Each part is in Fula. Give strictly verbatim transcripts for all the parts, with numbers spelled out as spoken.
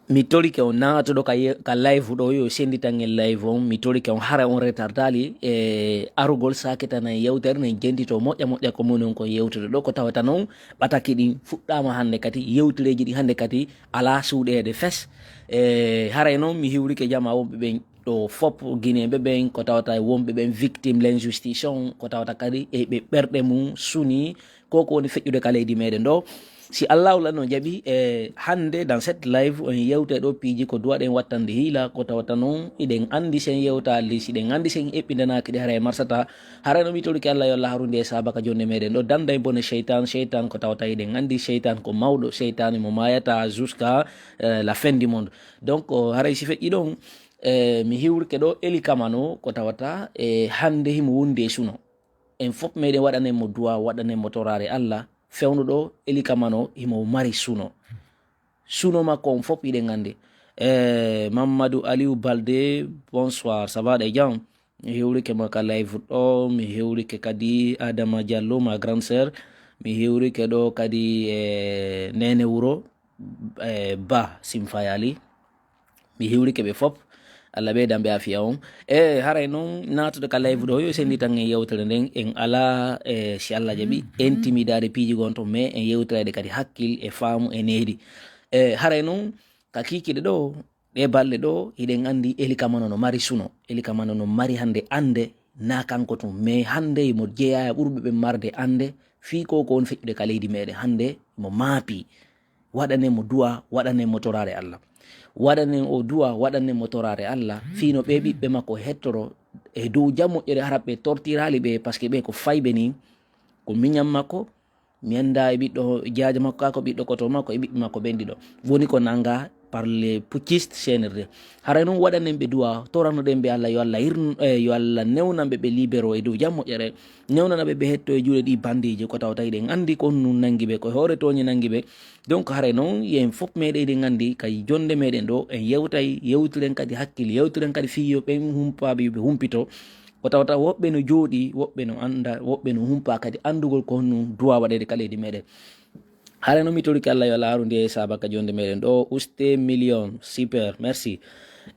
Mi torike on naatuɗo ka, ye- ka live ɗo, yo senditan en live on. Mi torike on, hara on retardaali e arugol, sakitana en yewtere nden, jentito moƴƴa moƴƴa ko moni on kon yewtude ɗo. Ko tawata noon ɓataki ɗin fuɗɗaama hannde kadi, yewtereeji ɗin hannde kadi alaa suuɗeede fes. E haray noon mi hiwrike jama wonɓe ɓen ɗo fop, Guinéen ɓe ɓen, ko tawata e wonɓe ɓen victime l'injustice on, ko tawata kadi e ɓe ɓerɗe mum suni ko ko woni feƴƴude ka leydi meɗen ɗo. Si Allahu lanno jaɓi, e hannde dans cette live on yewte ɗo piiji ko duwaɗen wattande hiila, ko tawata noon iɗen anndi sen yewtaali, si ɗen anndi sen eɓɓindanaaki ɗi, haray marsata. Haray no mi torike Allah yo Allah harundi e saabaka jonde meɗen ɗo, danda e bone seytan. Seytan ko tawata iɗen anndi seytan ko mawɗo, seytan mo mayata jusqu'à, eh, la fin du monde. Donc, haray si feƴƴi ɗon, eh, mi hiwrike ɗo Eli Kamano, ko tawata e hannde himo wondi e suno. En fop meɗen waɗanen mo duwa, waɗanen mo torare Allah. Fewndo ɗo Eli Kamano himo mari suno. Suno makko on fop iɗen anndi. Eh, Mamadou Aliou Balde, bonsoir, ça va ɗe jam? Mi hiwrike ma ka live ɗo, mi hiwrike kadi Adama Diallo, ma grande sœur, mi hiwrike ɗo kadi e Nene Wuro, e Ba Simfayali. Mi hiwrike ɓe fop. Allah ɓeydan ɓe afiya on. E haray noon naatude ka live ɗo, yo senditan en yewtere nden, en ala, e si Allah jaɓi, intimidade piiji gonto, mais en yewtirayde kadi hakkil e faamu e needi. E haray noon ka kiikiɗe ɗo, ɗe balɗe ɗo, hiɗen anndi Eli Kamano no mari suno. Eli Kamano no mari hannde annde, na kanko tun, mais hannde mo jeeya e ɓurɓe ɓe marde annde, fii ko ko woni feƴƴude ka leydi meɗen hannde, mo maapi. Waɗanen mo duwa, waɗanen mo torare Allah. Waɗanen o duwa, waɗanen mo torare Allah, fii no ɓe ɓiɓɓe makko hettoro e dow jam moƴƴere, hara ɓe tortiraali ɓe, parce que ɓe ko fayɓe ni, ko miñan makko, mi annda e ɓiɗɗo jaaja makko, ka ko ɓiɗɗo koto makko e ɓiɓɓe makko ɓen ɗiɗo. Woni ko nanga par les putschistes C N R D. Haray noon waɗanen ɓe duwa, toranoɗen ɓe Allah, yo Allah irn-, eh, yo Allah newnan ɓe, ɓe libéro e dow jam moƴƴere, newnana ɓe, ɓe hetto e juuɗe ɗi bandiiji, ko tawata iɗen anndi ko honɗum nangi ɓe, ko hoore tooñe nangi ɓe. Donc haray noon yen fop meɗen iɗen anndi kay jonde meɗen ɗo, en yewtay, yewtiren kadi hakkil, yewtiren kadi fii yo ɓen humpaaɓe yo ɓe humpito. Ko tawata woɓɓe no jooɗi, woɓɓe no annda, woɓɓe no humpa kadi anndugol ko honɗum duwa waɗeede ka leydi meɗen. Haray noon mi torike Allah yo Allah harundi e saabaka jonde meɗen ɗo, uste million, super, merci.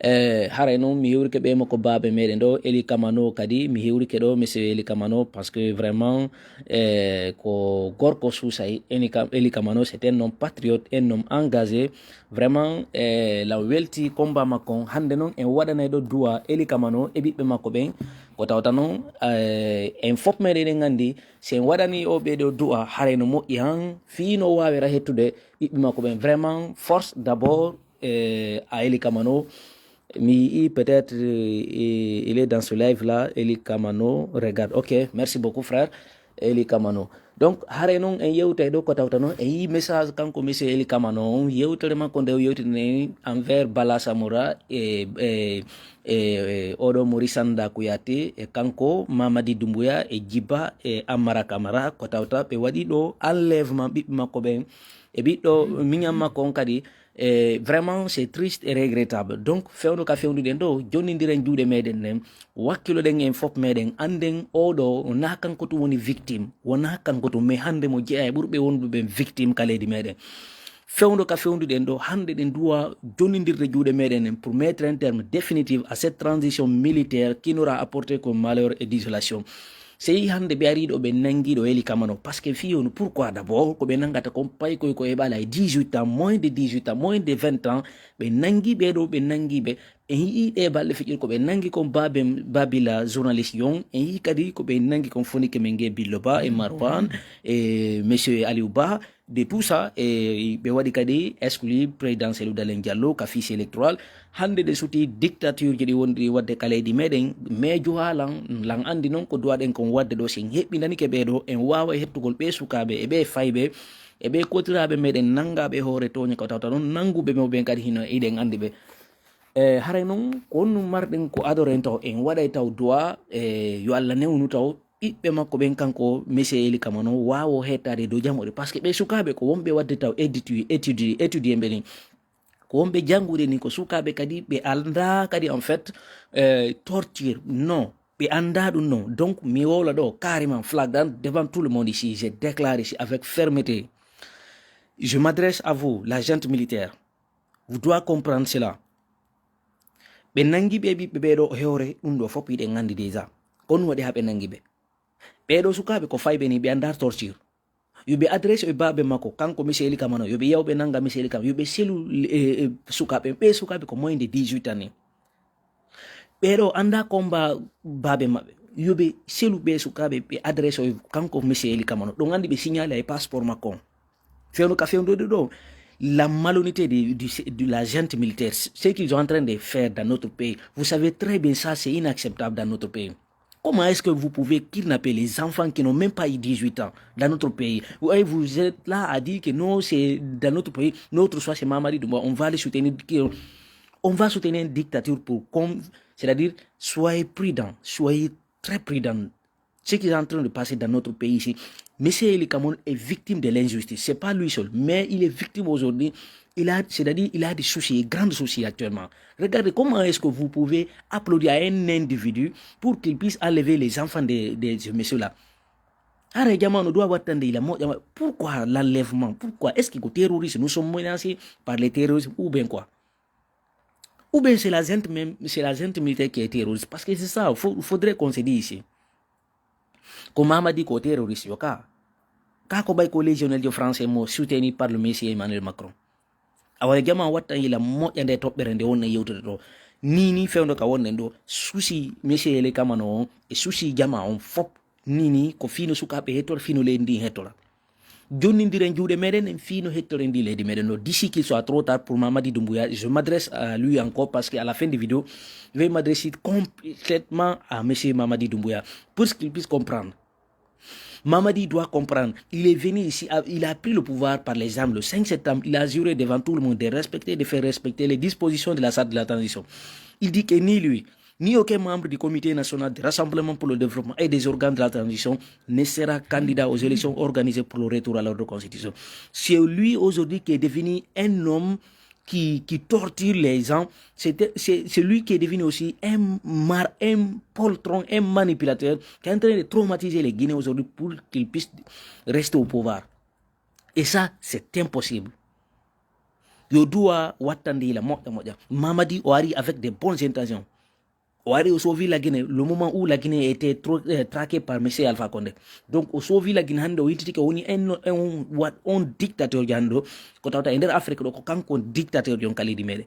E haray noon mi hiwrike ɓe mo ko baabe meɗen ɗo, Eli Kamano kadi, mi hiwrike ɗo monsieur Eli Kamano, parce que vraiment, e ko gorko suusay. Eli Ka-, Eli Kamano, c'est un homme patriote, un homme engagé. Vraiment, e law welti combat makko on. Hannde noon en waɗanay ɗo duwa Eli Kamano e ɓiɓɓe makko ɓen. Ko tawata noon, e en fop meɗen eɗen anndi, si en waɗani o ɓeɗo du'a, haray no moƴƴi han, fii no waawira hettude ɓiɓɓe makko ɓen. Vraiment, force d'abord, eh, à Eli Kamano. Mi yi'i peut-être, eh, il est dans ce live-là, Eli Kamano regarde. Ok, merci beaucoup, frère. Eli Kamano. Donc, haray noon en yewtay ɗo ko tawta noon, en yi'i message kanko monsieur Eli Kamano on, yewtere makko nde o yewtini envers Bala Samoura e, e, e, e oɗo Maurice Sanda Kouyaté, e kanko Mamadi Doumbouya, e Djiba, e Amara Camara, ko tawta ɓe waɗi ɗo enlèvement ɓiɓɓe makko ɓen, e ɓiɗɗo miñan makko on kadi. E vraiment, c'est triste et regrettable. Donc, fewndo ka fewnduɗen ɗo, jonnindiren juuɗe meɗen ɗen, wakkiloɗen en fop meɗen, annden oɗo wonaa kanko tun woni victime, wonaa kanko tun, mais hannde mo jeyaa e ɓurɓe wonduɓe ɓen victime ka leydi meɗen. Fewndo ka fewnduɗen ɗo, hannde ɗen duwa jonnindirde juuɗe meɗen en pour mettre un terme définitif à cette transition militaire qui n'aura apporté que malheur et désolation. Sey hannde ɓe ari ɗo, ɓe nangi ɗo Eli Kamano, parce que fii on, pourquoi d'abord ko ɓe nangata kon paykoy ko heɓala e dix-huit ans, moins de dix-huit ans, moins de vingt ans, ɓe nangi ɓe ɗo, ɓe nangi ɓe. En yi'i ɗe balɗe feƴƴude ko ɓe nangi kon Babe, Babila journaliste yon, en yi'i kadi ko ɓe nangi kon Fonike Menge Billo Ba e Marwan e monsieur Aliou Ba, de tout ça, e ɓe waɗi kadi exclu président Cellou Dalein Diallo ka fiche électoral. Hannde ɗe suti dictature ji ɗi wonɗi waɗde ka leydi meɗen, mais juhaalan lan anndi noon ko duwaɗen kon waɗde ɗo, si en heɓɓindanike ɓe ɗo, en waawa hettugol ɓe sukaaɓe e ɓe fayɓe e ɓe kotiraaɓe meɗen nanngaɓe hoore tooñe ko tawta noon nannguɓe mo ɓen kadi hino iɗen anndi ɓe. E haray noon ko honɗum marɗen ko adoren taw, en waɗay taw duwa, e yo Allah newnu taw ɓiɓɓe makko ɓen, kanko monsieur Eli Kamano waawo hettaade dow jam oɗo, parce que ɓe sukaaɓe ko wonɓe waɗde taw étude, étude, étudier ɓe ni, ko wonɓe janngude ni, ko sukaaɓe kadi ɓe annda kadi en fait, euh, torture, non, ɓe annda ɗum non. Donc mi wowla ɗo carrément flagrant devant tout le monde ici, je déclare ici avec fermeté, je m'adresse à vous la junte militaire. Vous doit comprendre cela. Ɓe nangi ɓe ɓiɓɓe ɓeeɗo hewre ɗum ɗo fof hiɗen anndi déjà. Ko ɗum waɗi haa ɓe nangi ɓe. Ɓeeɗo sukaaɓe ko fayɓe ni, ɓe anndaa torture. Yo ɓe adresse e baabe makko, kanko monsieur Eli Kamano, yo ɓe yaw ɓe nanga monsieur Eli Kamano, yo ɓe selu, eh, eh, sukaaɓe, ɓe sukaaɓe ko moins de dix-huit ans ni. Ɓeeɗo anndaa combat baabe maɓɓe, yo ɓe selu ɓe sukaaɓe, ɓe adresse e kanko monsieur Eli Kamano. Ɗum anndi ɓe signalé e passeport makko on. Fewndo ka fewndo ɗo, la malhonnêteté de, de, de la gente militaire, ce qu'ils sont en train de faire dans notre pays. Vous savez très bien ça, c'est inacceptable dans notre pays. Comment est-ce que vous pouvez kidnapper les enfants qui n'ont même pas eu dix-huit ans dans notre pays ? Et vous êtes là à dire que non, c'est dans notre pays, notre choix, c'est Mamadi Doumbouya, on va les soutenir, que on va soutenir une dictature pour, comme, c'est-à-dire, soyez prudents, soyez très prudents. Ce qui est en train de passer dans notre pays ici, monsieur Eli Kamano est victime de l'injustice. C'est pas lui seul, mais il est victime aujourd'hui. Il a, c'est-à-dire, il a des soucis, grands soucis actuellement. Regardez comment est-ce que vous pouvez applaudir à un individu pour qu'il puisse enlever les enfants de, de ce monsieur-là. Hara jama no doit wattande ila moƴƴa. Pourquoi l'enlèvement ? Pourquoi est-ce que terroriste, nous sommes menacés par les terroristes ou bien quoi ? Ou bien c'est la gente même, c'est la gente militaire qui est terroriste. Parce que c'est ça, faut, faudrait qu'on se dise ici. Ko Mamadi ko terroriste yo ka. Ka ko ɓay ko légionnaire français mo soutenu par le monsieur Emmanuel Macron. Awa jama watta ila moƴƴa nde toɓɓere nde wonno yewtude ɗo. Ni ni fewndo ka wonno ɗo. Souci monsieur Eli Kamano on e souci jama on fof. Ni ni ko fino sukaaɓe hettora, fino leydi ndi hettora. Jonnindiren juuɗe meɗen en fino hettoren ndi leydi meɗen ɗo. D'ici qu'il soit trop tard pour Mamadi Doumbouya, je m'adresse à lui encore parce qu'à la fin de vidéo, je vais m'adresser complètement à monsieur Mamadi Doumbouya pour qu'il puisse comprendre. Mamadi doit comprendre. Il est venu ici, il a pris le pouvoir par les armes le cinq septembre. Il a juré devant tout le monde de respecter, de faire respecter les dispositions de la charte de la transition. Il dit que ni lui, ni aucun membre du Comité national de rassemblement pour le développement et des organes de la transition ne sera candidat aux élections organisées pour le retour à l'ordre constitutionnel. C'est lui aujourd'hui qui est devenu un homme qui, qui torture les gens. C'est, c'est, c'est lui qui est devenu aussi un, mar, un poltron, un manipulateur qui est en train de traumatiser les Guinéens aujourd'hui pour qu'ils puissent rester au pouvoir. Et ça, c'est impossible. Yo duwa wattande ila moƴƴa moƴƴa. Mamadi o ari avec des bonnes intentions. O ari o sauvi la Guinée, le moment où la Guinée était trop, euh, traquée par monsieur Alpha Condé. Donc o sauvi la Guinée hande o yiltitike o woni un, un, un, un dictateur jande ɗo. Ko tawta e nder Afrique ɗo ko kanko on dictateur jon ka leydi meɗen.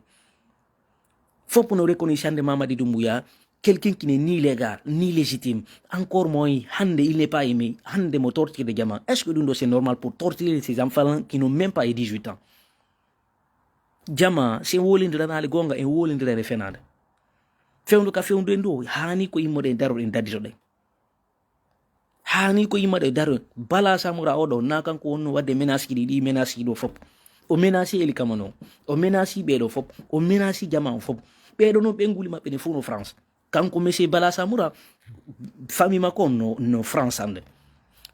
Fof no reconnaître hande Mamadi Doumbouya, quelqu'un qui n'est ni légal, ni légitime. Encore moins, hande il n'est pas aimé, hande mo torture de jama. Est-ce que ɗum ɗo c'est normal pour torturer ces enfants qui n'ont même pas eu dix-huit ans ? Jama, si en wolindiranaali goonga, en wolindirane fenaande. Fewndo ka fewndo en ɗo, haani ko immoɗen daroɗen dadditoɗen. Haani ko immoɗen daroɗen. Bala Samoura oɗo, na kanko wonno waɗde menace ɗi, ɗi menace ɗo fof. O menace Eli Kamano, o menace ɓeeɗo fof, o menace jama on fof. Ɓeeɗo noon ɓe nguli maɓɓe ne fof no France. Kanko monsieur Bala Samoura, famille makko on no, no France hande.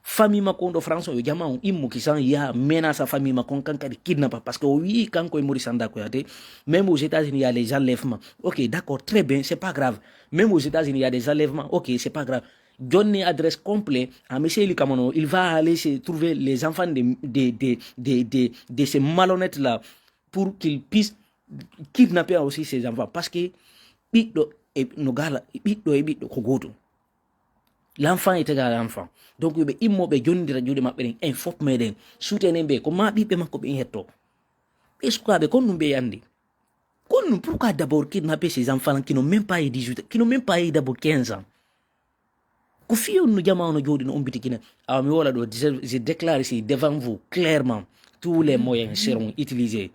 Famille makko on ɗo France o yo jama on immo kisan ya menace famille makko on kan kadi kidnappa. Parce que o wii kanko e Maurice Sanda Kouyaté, même aux États-Unis il y a les enlèvements. Ok, d'accord, très bien, c'est pas grave. Même aux États-Unis il y a des enlèvements. Ok, c'est pas grave. Donne adresse complet à monsieur Eli Kamano. Il va aller se trouver les enfants de, de, de, de, de, de ces malhonnêtes là pour qu'ils puissent kidnapper aussi ces enfants. Parce que ɓiɗɗo e no gala, ɓiɗɗo e ɓiɗɗo ko gootum. L'enfant est égal à l'enfant. Donc yo ɓe immo ɓe jonnidira juuɗe maɓɓe ɗen, en fof meɗen soutenir ɓe, ko ma ɓiɓɓe makko ɓen hetto. Ɓe sukaaɓe kon ɗum ɓe anndi. Kon ɗum, pourquoi d'abord kidnapper ces enfants qui n'ont même pas eu dix-huit ans, qui n'ont même pas eu d'abord quinze ans ? Ko fii on no jama on no jooɗi no ombiti Guinée. Awa mi wola ɗo, je, je déclare ici devant vous clairement, tous les moyens seront utilisés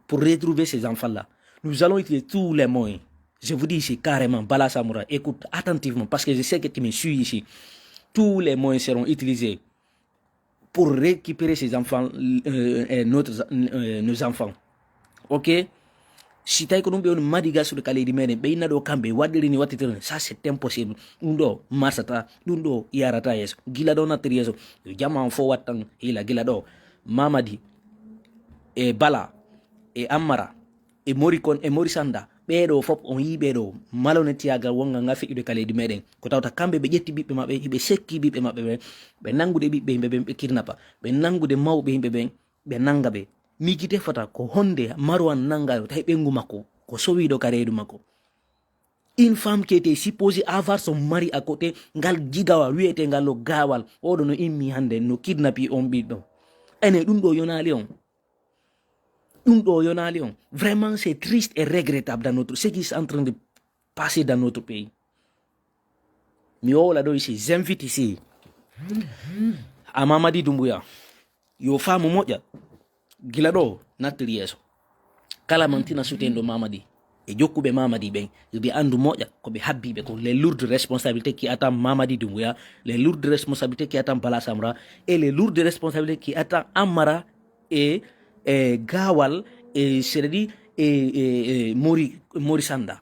pour retrouver ces enfants-là. Nous allons utiliser tous les moyens. Je vous dis ici carrément, Bala Samoura, écoute attentivement parce que je sais que tu me suis ici. Tous les moyens seront utilisés pour récupérer ces enfants, euh, euh, notre, euh, nos enfants. Ok ? Si tawi ko ɗum ɓe woni madigal suuɗe ka leydi meɗen, ɓe inna ɗo kamɓe waɗɗiri ni wattitiri ni, ça c'est impossible. Ɗum ɗo marsata, ɗum ɗo yarata yeeso. Gila ɗo nattiri yeeso, yo jama on fof wattan hiila gila ɗo. Mamadi e Bala e Ammara e Mori kon e Mori Sanda, ɓeeɗo fof on yii ɓeeɗo malonetiyagal wongal ngal feƴƴude ka leydi meɗen. Ko tawta kamɓe ɓe ƴetti ɓiɓɓe maɓɓe, hiɓe sekki ɓiɓɓe maɓɓe ɓen, ɓe nanngude ɓiɓɓe yimɓe ɓen, ɓe kidnappa, ɓe nanngude mawɓe yimɓe ɓen, ɓe nannga ɓe. Miijite fota ko honde Marwan nanngayo tawi ɓeyngu makko ko sowiiɗo ka reedu makko. Une femme qui était supposée avoir son mari à côté, ngal jigawa wiyetengal no gaawal, oɗo no immi hannde no kidnapi on ɓiɗɗo. Ene ɗum ɗo yonaali on. Ɗum ɗo yonaali on. Vraiment, c'est triste et regrettable dans notre, ce qui est en train de passer dans notre pays. Mi wowla ɗo ici, j'invite ici à Mamadi Doumbouya. Yo faamu moƴƴa. Gila ɗo nattiri yeeso. Kala mantina sutendo Mamadi e jokkuɓe Mamadi ɓen, ɓe andu moƴƴa ko ɓe habbiɓe ko les lourdes responsabilités qui attend Mamadi Doumbouya, les lourdes responsabilités qui attend Bala Samra et les lourdes responsabilités qui attend Amara et, e Gawal et, c'est-à-dire, e, e, e Mori, Mori Sanda.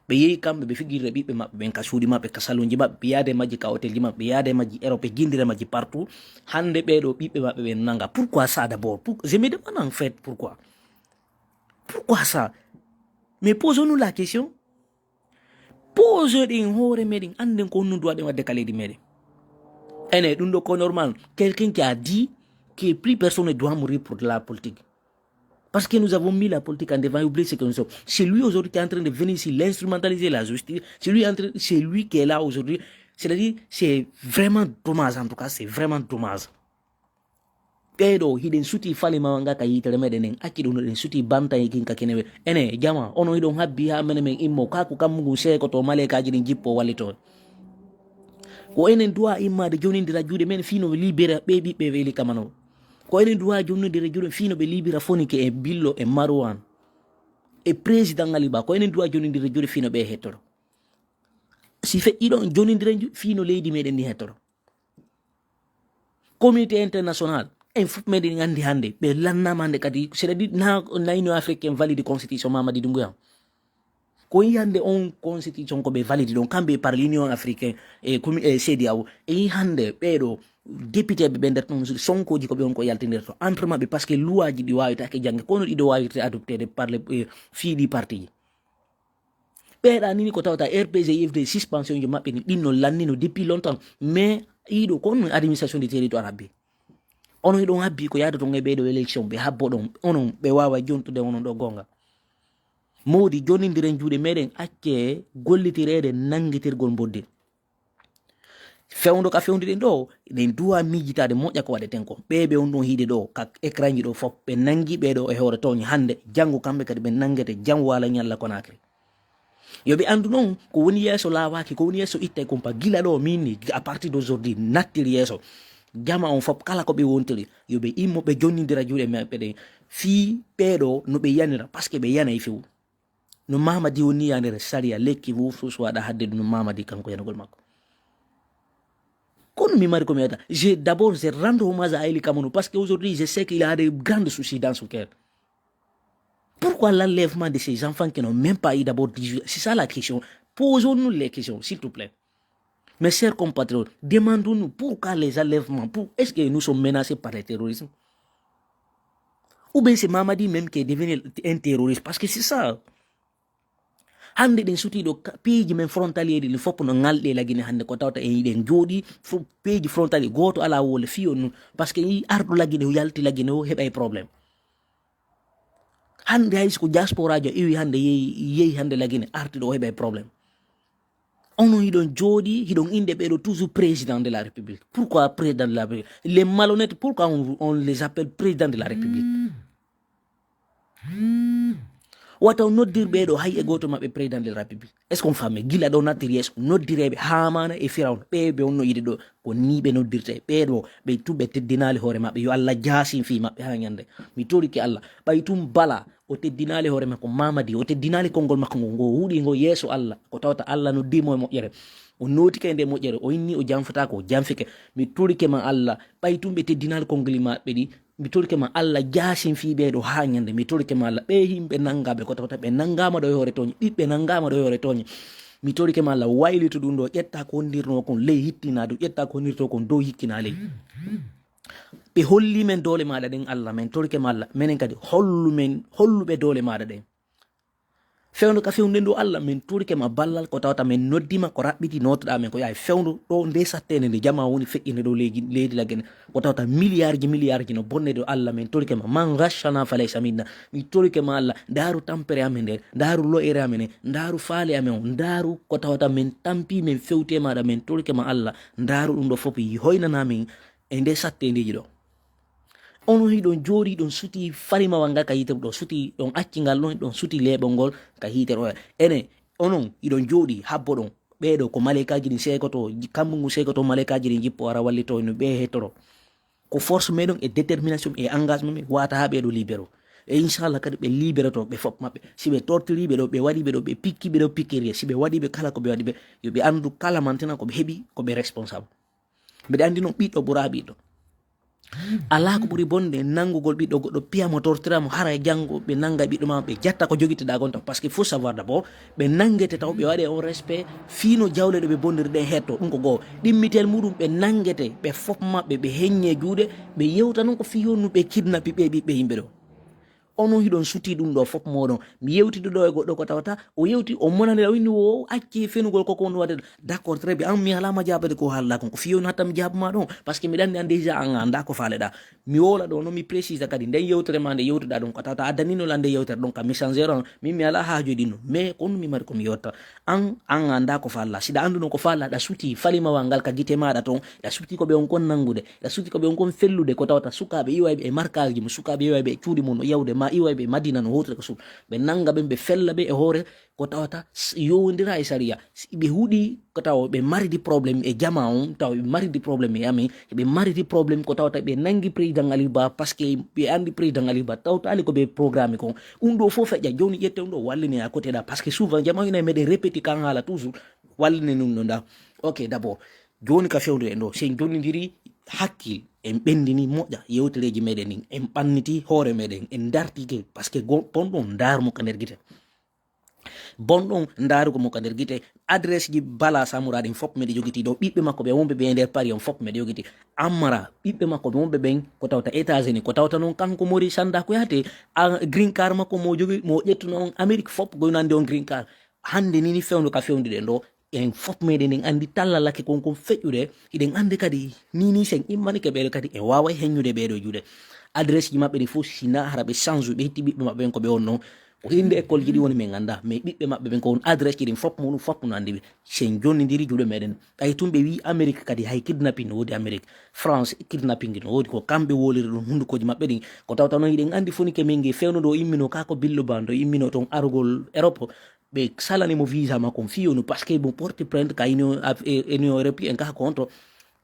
Ɓe yehi kamɓe, ɓe figirde ɓiɓɓe maɓɓe ɓen ka suuɗi maɓɓe, ka salonji maɓɓe, ɓe yaade majji ka hôtelji maɓɓe, ɓe yaade majji Europe, ɓe jindire majji partout. Hannde ɓeeɗo ɓiɓɓe maɓɓe ɓen nanga. Pourquoi ça d'abord? Pour, je me demande en fait pourquoi. Pourquoi ça? Mais posons-nous la question. Posoɗen hoore meɗen, annden ko honno duwaɗen wadde ka leydi meɗen. Ene, ɗum ɗo ko normal. Quelqu'un qui a dit que plus personne ne doit mourir pour de la politique. Parce que nous avons mis la politique en devant et oublié ce que nous sommes. C'est lui aujourd'hui qui est en train de venir ici, l'instrumentaliser la justice. C'est lui, en train, c'est lui qui est là aujourd'hui. C'est-à-dire, c'est vraiment dommage en tout cas, c'est vraiment dommage. Ɓeeɗo hiɗen suti fale mawa nga ka yitere meɗen en acci ɗum ɗen suti banta e kin ka kenewe. Ene jama, ono hiɗon habbi ha mene men immo, kaku kammugun seekoto maleykaji ɗin jippo wallito. Ko enen duwa immade jonindira juuɗe men fino ɓe libera ɓe ɓiɓɓe weli kamano. Ko enen duwa jonindira juuɗe fino ɓe libira Fonike e Billo e Marwan e président Aliba. Ko enen duwa jonindira juuɗe fino ɓe hettoto. Si feƴƴi ɗon jonindira ju-, fino leydi meɗen ndi hettoto. Communauté international en fof meɗen anndi hannde ɓe lannama hannde kadi, c'est-à-dire na, na Union Africaine valide constitution Mamadi Doumbouya. Ko yi hannde on constitution ko ɓe valide ɗon kamɓe par l'Union Africaine e commu-, e C D A O. E yi hannde ɓeeɗo député ɓe ɓe nder ton Sonkoji ko ɓe on ko yaltindirto entre maɓɓe parce que loi ji ɗi wawitake jannge kono ɗiɗo wawirte adopté de par les, eh, fii ɗi parti ji. Ɓeeɗa nini ko tawata R P G, U F D, suspension ji maɓɓe ni ɗin no lannino depuis longtemps. Mais iɗo ko on administration du territoire habbi. Ono hiɗon habbi ko yaada ton e ɓeeɗo élection ɓe habbo ɗon. Onon ɓe wawa jontude onon ɗo gonga. Mawdi jonindiren juuɗe meɗen acce gollitireede nanngitirgol mbodde. Fewndo ka fewndi ɗen ɗo, ɗen duwa miijitaade moƴƴa ko waɗeten ko. Ɓe ɓe on ɗon hiide ɗo, ka écran ji ɗo fof, ɓe nanngi ɓe ɗo e hoore tooñi hannde, janngo kamɓe kadi ɓe nanngete jam waala ñalla Conakry. Yo ɓe anndu noon, ko woni yeeso laawaaki, ko woni yeeso ittay kumpa. Gila ɗo, min ni, à partir d'aujourd'hui, nattiri yeeso. Jama on fof, kala ko ɓe wontiri, yo ɓe immo, ɓe jonnindira juuɗe maɓɓe ɗen. Fii ɓee ɗo, no ɓe yanira, parce que ɓe yanay few. No Mamadi woni yanere sariya, lekki fof, fof so waɗa hadde ɗum no Mamadi kanko yanugol makko. Kono mi mari ko mi waɗata. Je, d'abord, je rends hommage à Aly Kamanou parce que aujourd'hui, je sais qu'il a des grands soucis dans son cœur. Pourquoi l'enlèvement de ces enfants qui n'ont même pas eu d'abord dix-huit ans? C'est ça la question. Posons-nous les questions, s'il te plaît. Mes chers compatriotes, demandons-nous pourquoi les enlèvements, pour, est-ce que nous sommes menacés par le terrorisme? Ou bien c'est Mamadi même qui est devenu un terroriste? Parce que c'est ça. Hannde ɗen suti ɗo ka-, piiji men frontalier ɗi fof no ŋalɗi e Lagine hannde ko tawta en hiɗen jooɗi fo-, piiji frontalier gooto alaa wole fii on nun. Parce que yi arɗo Lagine o yalti Lagine o heɓay problème. Hannde hay so ko diasporaajo iwi hannde yehi, yehi hannde Lagine arti ɗo o heɓay problème. Onon hiɗon jooɗi, hiɗon innde ɓeɗo toujours président de la République. Pourquoi président de la République? Les malhonnêtes, pourquoi on, on les appelle président de la République? Wata on noddir ɓeɗo hay e gooto maɓɓe président de la République. Est-ce qu'on famille? Gila ɗo nattiri yeeso, noddireɓe Hamana e Firawna. Ɓe ɓe on no yiɗi ɗo, ko ni ɓe noddirte. Ɓeɗo, ɓe tun ɓe teddinaali hoore maɓɓe. Yo Allah jaasin fii maɓɓe haa ñande. Mi torike Allah. Ɓay tun Bala, o teddinaali hoore makko Mamadi, o teddinaali konngol makko ngo, ngo huuɗi ngo yeeso Allah. Ko tawata Allah noddii mo e moƴƴere. O nootike e nde moƴƴere, o inni o janfataako, o janfike. Mi torike ma Allah. Ɓay tun ɓe teddinaali konngoli maɓɓe ɗi. Mi torike ma Allah jaasin fii ɓee ɗo haa ñande. Mi torike ma Allah ɓee yimɓe nanngaaɓe ko tawata ɓe nanngaama ɗo e hoore tooñe. Ɓiɓɓe nanngaama ɗo e hoore tooñe. Mi torike ma Allah waylito ɗum ɗo, ƴetta ko wondirnoo kon ley hittinaa ɗum, ƴetta ko wondirtoo kon dow hikkinaa ley. Ɓe holli men doole maaɗa ɗen Allah, men torike ma Allah, menen kadi hollu men, hollu ɓe doole maaɗa ɗen. Fewndo ka fewndo ɗo, Allah, min torike ma ballal, ko tawata min noddi ma, ko raɓɓiti, notoɗa min, ko yawi fewndo ɗo, nde sattende nde jama woni feƴƴinde ɗo leydi, leydi Lagge nde, ko tawata milliard ji, milliard ji no bonne ɗo, Allah, min torike ma, man ghashana falaysa minna. Mi torike ma, Allah, ndaru tampere amen nde, ndaru lo'ere amen nde, ndaru faale amen o, ndaru ko tawata min tampi, min fewte maɗa, min torike ma, Allah, ndaru ɗum ɗo fof, hoynana min e nde sattendeji ɗo. Onon hiɗon jooɗi, ɗon suti falimawal ngal ka yitere, ɗon suti, ɗon acci ngal ɗon, ɗon suti leeɓol ngol ka yitere. Ene, onon hiɗon jooɗi habbo ɗon, ɓeeɗo ko malaykaaji ɗin seekoto, ji-, kammu ngu seekoto, malaykaaji ɗin jippo ara wallito no ɓe hettoro. Ko force meɗen e détermination e engagement men wata ha ɓeeɗo libéro. E inchallah kadi ɓe libéroto ɓe fof maɓɓe. Si ɓe tortiri ɓe ɗo, ɓe waɗi ɓe ɗo, ɓe pikki ɓe ɗo pikkiri, si ɓe waɗi ɓe kala ko ɓe waɗi ɓe, yo ɓe anndu kala mantina ko ɓe heɓi, ko ɓe responsable. Mbeɗa anndi noon ɓiɗɗo ɓuraa ɓiɗɗo. Alaa ko ɓuri bonde nanngugol ɓiɗɗo goɗɗo, piya mo, tortira mo, hara e janngo ɓe nannga ɓiɗɗo ma, ɓe jatta ko jogitiɗa gon tan. Parce que faut savoir d'abord, ɓe nanngete taw ɓe waɗe on respect, fino jawle ɗo ɓe bonndiri ɗen hetto. Ɗum ko goo. Ɗimmitel muɗum ɓe nanngete, ɓe fof maɓɓe, ɓe heññe juuɗe, ɓe yewta noon ko fiyonu ɓe kidnapi ɓe ɓiɓɓe yimɓe ɗo. Onon hiɗon suti ɗum ɗo fof moɗon. Mi yewtidi ɗo e goɗɗo ko tawata, o yewti, o monani ɗa, o inni o acci fenugol koko on waɗde. D'accord, très bien. An mi alama jaabade ko haalɗa kon. Ko fiyonu hatta mi jaabuma ɗon. Parce que miɗa anndi an déjà an annda ko faaleɗa. Mi woola ɗo, no mi précise kadi. Nden yewtere ma nde yewtuɗa ɗon ko tawata a danino lan nde yewtere ɗon ka messenger on. Min mi ala haaju e ɗin no. Mais kono mi mari ko mi yewta. An, an annda ko faaleɗa. Si ɗa annduno ko faaleɗa, ɗa suti falimawal ngal ka gite maɗa ton. Ɗa suti ko ɓe on kon nanngude. Ɗa suti ko ɓe on kon fellude ko tawata sukaaɓe iwayɓe e markaaji mum, sukaaɓe iwayɓe e cuuɗi mum no yawde ma iwayɓe e Madina no hootude ko suuɗ. Ɓe nannga ɓen, ɓe fella ɓe e hoore ko tawata s-, yowondira e sariya. Si ɓe huɗi ko tawa ɓe maridi problème e jama on, tawa ɓe maridi problème e amen, ɓe maridi problème ko tawata ɓe nanngi président Aliou Ba, parce que ɓe anndi président Aliou Ba tawtaali ko ɓe programme kon. Ɗum ɗo fof feƴƴa, jooni ƴette ɗum ɗo walline à côté ɗa, parce que souvent jama ina meɗen répéti kan haala toujours, walline ɗum ɗo nda. Ok, d'abord, jooni ka fewndo en ɗo, si en jonnidiri hakkil, en ɓenndini moƴƴa yewtereeji meɗen ɗin, en ɓanniti hoore meɗen, en dartike, parce que go-, bonɗon ndaaru mo ka nder gite. Bonɗon ndaarugo mo ka nder gite, adresse ji Bala Samura ɗin fof meɗe jogiti ɗo, ɓiɓɓe makko ɓe wonɓe ɓe e nder Paris on fof meɗe jogiti. Amara, ɓiɓɓe makko ɓe wonɓe ɓen ko tawta États-Unis, ko tawta noon kanko Maurice Sanda Kouyaté, a, green card makko mo jogi, mo ƴettuno on Amérique fof, ko nandi on green card. Hannde ni, ni fewndo ka fewndi ɗen ɗo, en fof meɗen en anndi tallalake kon kon feƴƴude, hiɗen anndi kadi ni, ni sen immanike ɓeeɗo kadi en waaway heññude ɓeeɗo juuɗe. Adresse ji maɓɓe ɗi fof, si na hara ɓe change, ɓe hetti ɓiɓɓe maɓɓe ɓen ko ɓe wonno. Ko innde école ji ɗi woni min annda, mais ɓiɓɓe maɓɓe ɓen ko on adresse ji ɗin fof muɗum fof no anndi ɓe. Sen jonnidiri juuɗe meɗen. Ɓay tun ɓe wi Amérique kadi hay kidnapping no woodi Amérique. France kidnapping no woodi, ko kamɓe woliri ɗum hundukoji maɓɓe ɗin. Ko tawta noon hiɗen anndi fonike men nge fewndo ɗo immino ka ko Billo Ba ɗo immino toon arugol Europe. Ɓe salani mo visa makko on fiyonu, parce que mo porti plainte ka Union Af-, e, Union Européenne ka konto.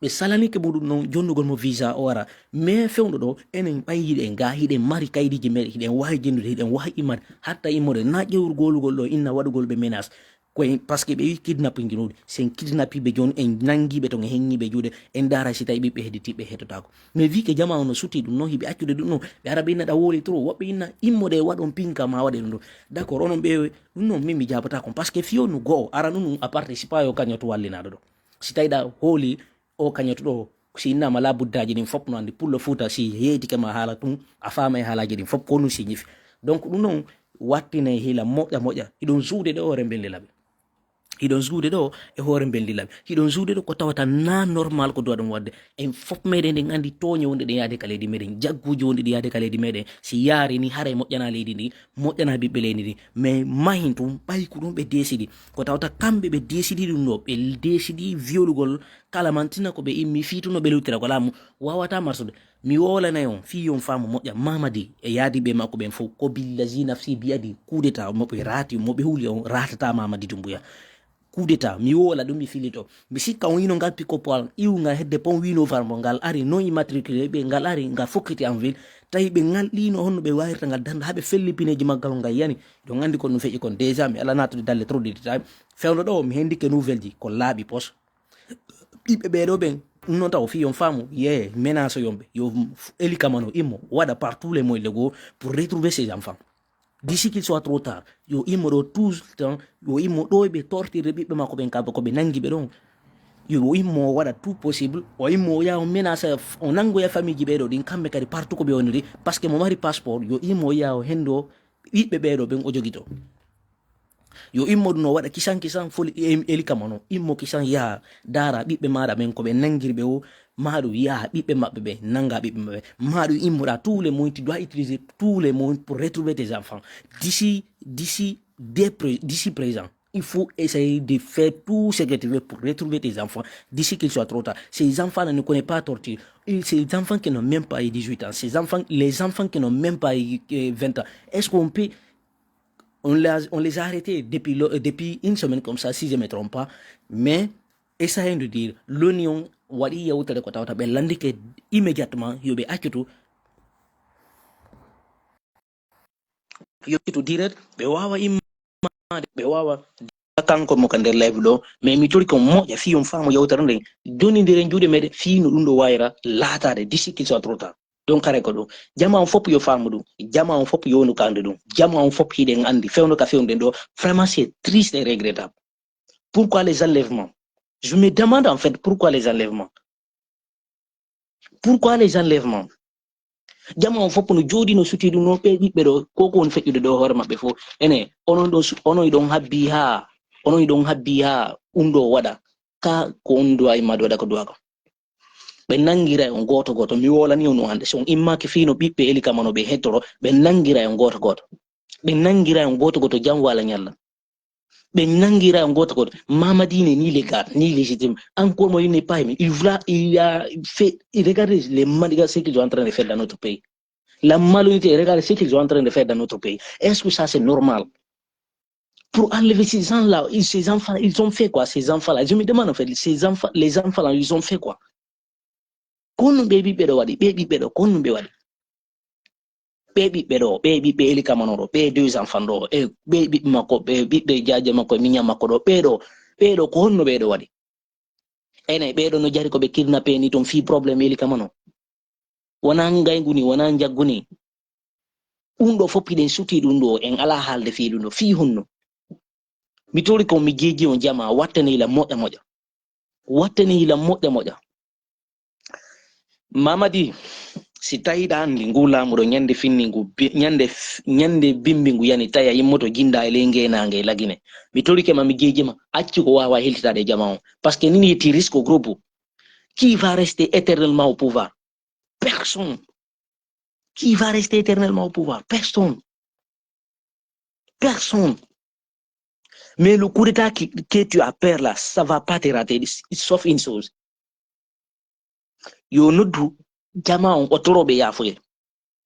Ɓe salanike mo ɗum noon jonnugol mo visa o ara. Mais fewndo ɗo, enen ɓay hiɗen ga, hiɗen mari kaydiji meɗen, hiɗen wawi jennude, hiɗen wawi immade, hatta immode, na ƴewru golugol ɗo, inna waɗugol ɓe menace. Koye, parce que ɓe wi kidnapping ɗum, sen kidnappiɓe jooni, en nanngiɓe toon, en heññiɓe juuɗe, en ndaara si tawi ɓiɓɓe hedditiɓe hettotako. Mais vu que jama on no suti ɗum noon, hiɓe accude ɗum noon, ɓe ara ɓe inna ɗa woli trop, woɓɓe inna immode waɗon pinka ma waɗe ɗum ɗo. D'accord, onon ɓe, ɗum noon min mi jaabata kon, parce que fiyonu goo, ara ɗum ɗum a participa yo kañoto wallinaɗo ɗo. Si tawi ɗa hooli o kañoto ɗo, si innama la buddaji ɗin fof no anndi pullo Fuuta, si yeetike ma haala tun, a faama e haalaji ɗin fof ko ɗum si ñifi. Donc ɗum noon wattinay hiila moƴƴa moƴƴa. Hiɗon suude ɗo hoore mbelndi laɓe. Hiɗon suude ɗo e hoore mbelndi laɓe. Hiɗon suude ɗo ko tawata na normal ko duwa ɗum waɗde. En fof meɗen ɗen anndi tooñe wonde ɗen yaade ka leydi meɗen, jagguji wonde ɗi yaade ka leydi meɗen. Si yaari ni haray moƴƴana leydi ndi, moƴƴana ɓiɓɓe leydi ndi. Mais mahin tun ɓay ko ɗum ɓe desidi. Ko tawata kamɓe ɓe desidi ɗum ɗo, ɓe desidi violugol kala mantina ko ɓe immi fii tun no ɓe luttira ko laamu wawata marsude. Mi woolanay on, fii yon faamu moƴƴa, Mamadi e yaadiɓe makko ɓen fof, ko billazi nafsi biyadi, coup d'état mo ɓe raati, mo ɓe huli on, raatata Mamadi Doumbouya. Coup d'état, mi woola ɗum, mi filito. Mi sikka on yino ngal pick-up an, iwu ngal hedde pon huit novembre, ngal ari non immatriculé, ɓe ngal ari, ngal fokkiti en ville. Tawi ɓe ngal ɗino honno ɓe wawirta ngal darnde, haa ɓe felli pineeji maggal on ngal yani. Ɗon anndi kon ɗum feƴƴi kon déjà, mi ala naatude dalle trop de détail. Fewndo ɗo, mi hendike nouvelle ji, ko laaɓi pos. Ɓiɓɓe ɓeeɗo ɓen, ɗum noon taw fii yon faamu, ye menace yonɓe, yo f-, Eli Kamano immo, waɗa par tous les moyens légaux pour retrouver ces enfants. D'ici qu'il soit trop tard, yo immo ɗo tout le temps, yo immo ɗo ɓe tortirde ɓiɓɓe makko ɓen, kamɓe ko ɓe nanngi ɓe ɗon. Yo o immo o waɗa tout possible, o immo o yaha o menace, o nanngoya famille ji ɓeeɗo ɗin, kamɓe kadi partout ko ɓe woniri, parce que mo mari passeport, yo immo o yaha o henndo ɓiɓɓe ɓeeɗo ɓen o jogito. Yo immo ɗum no waɗa kisan kisan foli Eli Kamano. Immo kisan yaha daara ɓiɓɓe maaɗa ɓen ko ɓe nangiri ɓe o, maa ɗum yaha ɓiɓɓe maɓɓe ɓe nanga ɓiɓɓe maɓɓe. Maa ɗum immoɗa tous les moyens, tu dois utiliser tous les moyens pour retrouver tes enfants. D'ici, d'ici, dès pré- d'ici présent, il faut essayer de faire tout ce que tu veux pour retrouver tes enfants d'ici qu'il soit trop tard. Ces enfants-là ne connaissent pas torture. Et ces enfants qui n'ont même pas eu dix-huit ans, ces enfants, les enfants qui n'ont même pas eu euh, vingt ans, est-ce qu'on peut on les, a, on les a arrêtés depuis, le- euh, depuis une semaine comme ça, si je ne me trompe pas. Mais essayons de dire, l'ONU on waɗi yewtere ko tawata ɓe landike immédiatement yo ɓe accutu, yo accutu direct, ɓe wawa immade, ɓe wawa kanko mo ka nder live ɗo, mais mi tori ko moƴƴa fi on faamu yewtere nden, donidire juuɗe meɗen fi no ɗum ɗo wayra laatade d'ici qu'il soit trop tard. Donc hare ko ɗum. Jama on fop yo faamu ɗum. Jama on fop yo wonu ka anndu ɗum. Jama on fop hiɗen anndi fewndo ka fewnden ɗo. Vraiment, c'est triste et regrettable. Pourquoi les enlèvements? Je me demande en fait pourquoi les enlèvements. Pourquoi les enlèvements? Jama on fop no jooɗi no suti ɗum no ɓe ɓiɓɓe ɗo ko ko woni feƴƴude ɗo hoore maɓɓe fof. Ene onon ɗon su- onon ɗon habbi ha onon ɗon habbi ha ɗum ɗo waɗa ka ko on duwa immade waɗa ko duwa ko. Ɓe nangiray on gooto gooto. Mi wolani on ɗum hannde. So on immaaki fii no ɓiɓɓe Eli Kamano ɓe hettoro, ɓe nangiray on gooto gooto. Ɓe nangiray on gooto gooto jam wala ñalla. Ɓe nangiray on gooto gooto. Mamadi ne ni légal, ni légitime. Encore moi, il n'est pas aimé. Il voulait, il a fait, il regarde les manigances, ce qu'ils sont en train de faire dans notre pays. La malhonnêteté, regarde ce qu'ils sont en train de faire dans notre pays. Est-ce que ça c'est normal? Pour enlever ces gens-là, ils- ces enfants, ils ont fait quoi, ces enfants-là? Je me demande en fait, ces enfants, les enfants-là, ils ont fait quoi? Ko honno ɓe ɓiɓɓe ɗo waɗi? Ɓe ɓiɓɓe ɗo, ko honno ɓe waɗi? Ɓe ɓiɓɓe ɗo, ɓe ɓiɓɓe Eli Kamano ɗo, ɓe deux enfants ɗo, e ɓe ɓiɓɓe makko, ɓe ɓiɓɓe jaaje makko, e miña makko ɗo, ɓe ɗo, ɓe ɗo, ko honno ɓe ɗo waɗi? Ene, ɓe ɗo no jari ko ɓe kidnappé ni ton fii problème Eli Kamano. Wona ngaygu ni, wona njaggu ni. Ɗum ɗo fof hiɗen suti ɗum ɗo, en alaa haalde fii ɗum ɗo. Fii honno? Mi tori kon mi jeeji on jama, wattane ila moƴƴa moƴƴa. Wattane ila moƴƴa moƴƴa. Mamadi, si tawi ɗa anndi ngu laamu ɗo ñande finni ngu, bi- ñande f- ñande bimbi ngu yani tawi a yimmoto jinda e ley ngeenaange e Lagine. Mi torike ma mi jeeji ma, accu ko waawa heltitaade e jama on. Parce que nini yetti risque au groupe. Qui va rester éternellement au pouvoir? Personne. Qui va rester éternellement au pouvoir? Personne. Personne. Mais le coup d'État qui- que tu as peur là, ça va pas te rater, sauf une chose. Yo noddu jama on o toroɓe yafuye.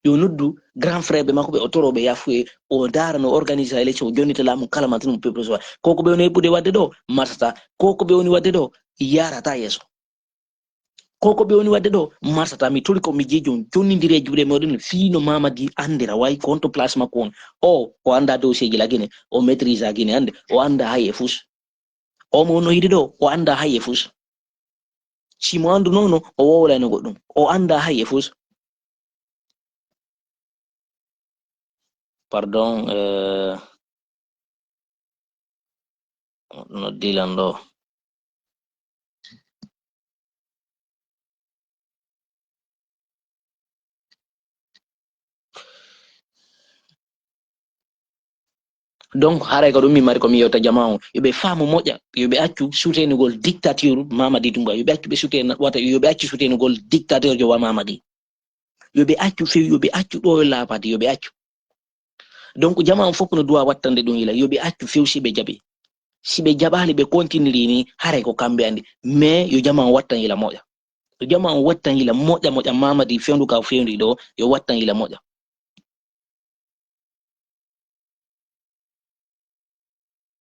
Yo noddu grand frère ɓe makko ɓe o toroɓe yafuye. O dara no organiser élection, o jonnita laamu kala mantin mo peuple soit. Koko ɓe woni heɓude wadde ɗo, marsata. Koko ɓe woni wadde ɗo, yarata yeeso. Koko ɓe woni wadde ɗo, marsata. Mi tori ko mi jeeji on, jonnindire juuɗe moɗon fii no Mamadi andira way ko honto place makko on. O, o anda dossier ji la Guinée, o maîtrise a Guinée hannde, o anda hay e fus. O mo no yiɗi ɗo, o anda hay e fus. Si mo andu nono, o wowlayno goɗɗum. O anda hay e fus. Pardon, euh, no dilan ɗo. Donc haray ko ɗum mi mari ko mi yewta jama on, yo ɓe faamu moƴƴa, yo ɓe accu soutenugol dictature Mamadi Doumbouya, yo ɓe accu ɓe soutena wata yo ɓe accu soutenugol dictateur jo wa Mamadi. Yo ɓe accu few, yo ɓe accu ɗo yo laabade, yo ɓe accu. Donc jama on fof no duwa wattande ɗum yila, yo ɓe accu few si ɓe jaɓi. Si ɓe jaɓaali ɓe continiri ni, haray ko kamɓe andi. Mais yo jama on wattan yila moƴƴa. Yo jama on wattan yila moƴƴa moƴƴa, Mamadi fewndo ka fewndi ɗo, yo wattan yila moƴƴa.